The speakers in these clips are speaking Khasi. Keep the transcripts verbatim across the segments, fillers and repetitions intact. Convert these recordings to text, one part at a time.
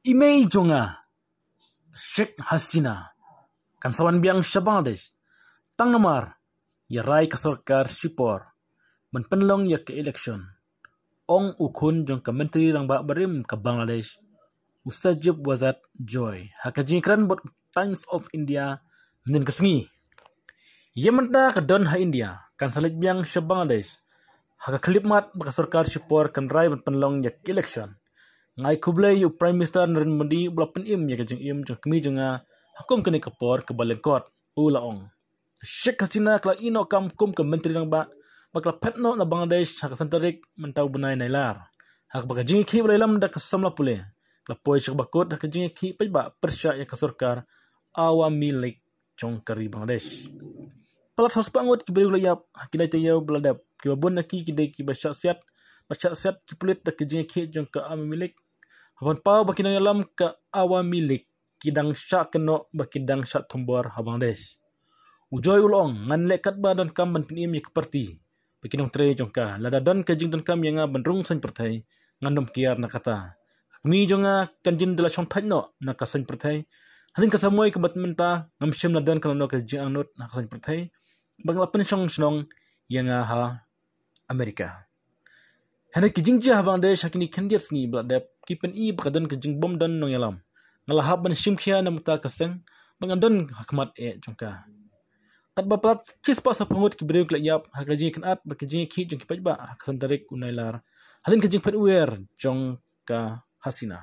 I mei jong nga, Sheikh Hasina, kan sa wan biang sha Bangladesh tang namar ïa rai ka sorkar shipor ban pynlong ïa ka election, ong u khun jong ka Myntri Rangbah barim ka Bangladesh, u Sajib Wazat Joy, ha ka jingkren bad Times of India mynnin ka sngi. Ïa mynta ka don ha India, kan sa leit biang sha Bangladesh ha ka khyllipmat ba ka sorkar shipor kan rai ban pynlong ïa ka election. Nga ai khublei ïa u Prime Minister Narendra Modi ba la pynim ïa ka jingim jong ka kmie jong nga ha kum kane ka por kaba lyngkot, u la ong. Sheikh Hasina ka la ïeh noh kam kum ka Myntri Rangbah bad ka la phet noh na Bangladesh ha ka san tarik mynta u bnai Nailar, ha kaba ka jingïakhih ba la ïalam da ka samla pule ka la poi sha kaba kut ha ka jingïakhih paidbah pyrshah ïa ka sorkar Awami League jong ka ri Bangladesh. Palat saw spah ngut ki briew ki la ïap ha ki lai taïew ba la dep, kiba bun na ki ki dei kiba shah siat, ba shah siat ki pulit da ka jingïakhih jong ka Awami League. Haba pynpaw ba ki nongïalam ka Awami League ki dang shah kynnoh ba ki dang shah thombor ha Bangladesh. U Joy u la ong, ngan leh katba donkam ban pynim ïa ka party ba ki nongtrei jong ka. Lada don ka jingdonkam ïa nga ban rung saiñ pyrthei, ngan ym kiar na kata. Ka kmie jong nga kan jin da la shong thait noh na ka saiñ pyrthei. Hadien ka samoi kaba mynta ngam shym la don kano ka jingangnud na ka saiñ pyrthei ba nga la pynshong shnong ïa nga ha Amerika. Hynrei ki jingjia ha Bangladesh ha kine khyndiat sngi ba la dep ki pyni ba ka don ka jingbym don nongïalam. Nga la hap ban shim khia na mynta ka seng ba ngan don ha khmat eh jong ka. Katba palat shispah saphew ngut ki briew ki la ïap ha ka jingïakynad bad ka jingïakhih jong ki paidbah ha ka san tarik u Nailar, hadien ka jingphet wer jong ka Hasina.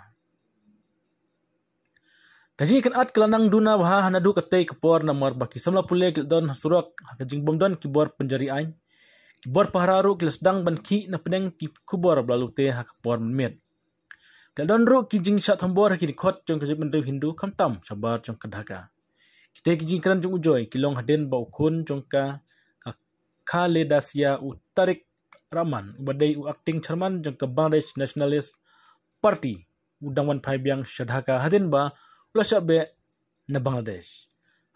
Ka jingïakynad ka la nang duna bha ha naduh katei ka por namar ba ki samla pule ki la don ha surok ha ka jingbym don ki bor pynjari aiñ. Ki bor pahara ruh ki la sdang ban khih na pdeng ki khubor ba la lute ha ka por mynmiet. Ki la don ruh ki jingshah thombor ha ki dkhot jong ka jaitbynriew Hindu khamtam shabar jong ka Dhaka. Kitei ki jingkren jong u Joy ki long hadien ba u khun jong ka, ka Khaledasia, u Tariq Rahman, uba dei u acting chairman jong ka Bangladesh Nationalist Party, u dang wan phai biang sha Dhaka hadien ba u la shah beh na Bangladesh.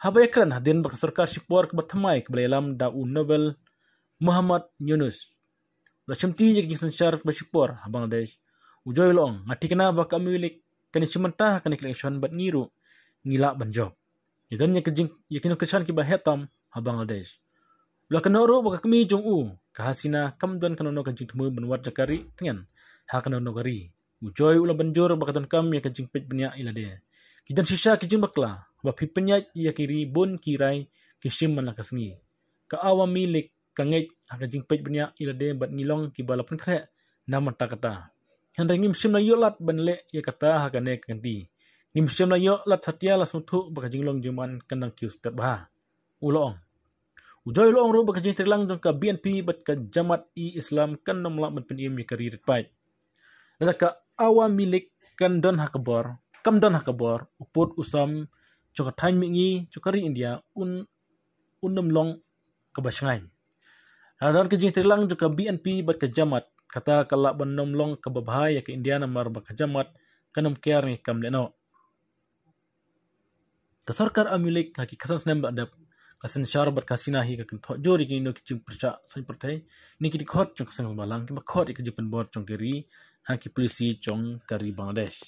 Haba ïakren hadien ba ka sorkar shipor kaba thymmai kaba la ïalam da u Nobel Muhammad Yunus, u la shimti ïa ka jingsynshar kaba shipor ha Bangladesh. U Joy u la ong, nga thikna ba ka Awami League kan ïashim bynta ha kane ka election bad ngi ruh ngi lah ban jop. Ngi don ïa ka jing, ïa ki nongkyrshan kiba heh tam ha Bangladesh. U la kynnoh ruh ba ka kmie jong u, ka Hasina, kam don kano kano ka jingthmu ban wad jaka rieh tngen ha kano kano ka ri. U Joy u la ban jur ba ka donkam ïa ka jingpeit bniah ïa lade. Ki don shisha ki jingbakla, haba phi pynïaid ïa ki ri bun ki rai ki shim man la ka sngi. Ka Awami League ka ngeit ha ka jingpeit bniah ïa lade bad ngi long kiba la pynkhreh na mynta kata. Hynrei ngim shym la ïoh lad ban leh ïa kata ha kane ka kynti. Ngim shym la ïoh lad satia la sngewthuh ba ka jinglong jingman kan nang kiew stet bha, u la ong. U Joy u la ong ruh ba ka jingtreilang jong ka B N P bad ka Jamaat-e-Islam kan ym lah ban pynim ïa ka ri rit paid. Lada ka Awami League kan don ha ka bor, kam don ha ka bor, u pud u sam jong ka thaiñ mihngi jong ka ri India un, un ym long kaba shngaiñ. Lada don ka jingtreilang jong ka B N P bad ka Jamaat, kata ka lah ban ym long kaba bha ïa ka India namar ba ka Jamaat kan ym kiar ïa ki kam lehnoh. Ka sorkar Awami League ha ki khatsan snem ba la dep ka synshar bad ka Hasina hi ka kynthoh jur ïa kino ki jingpyrshah saiñ pyrthei ne ki dkhot jong ka seng symbai lang kiba khot ïa ka jingpynbor jong ka ri ha ki polisi jong ka ri Bangladesh.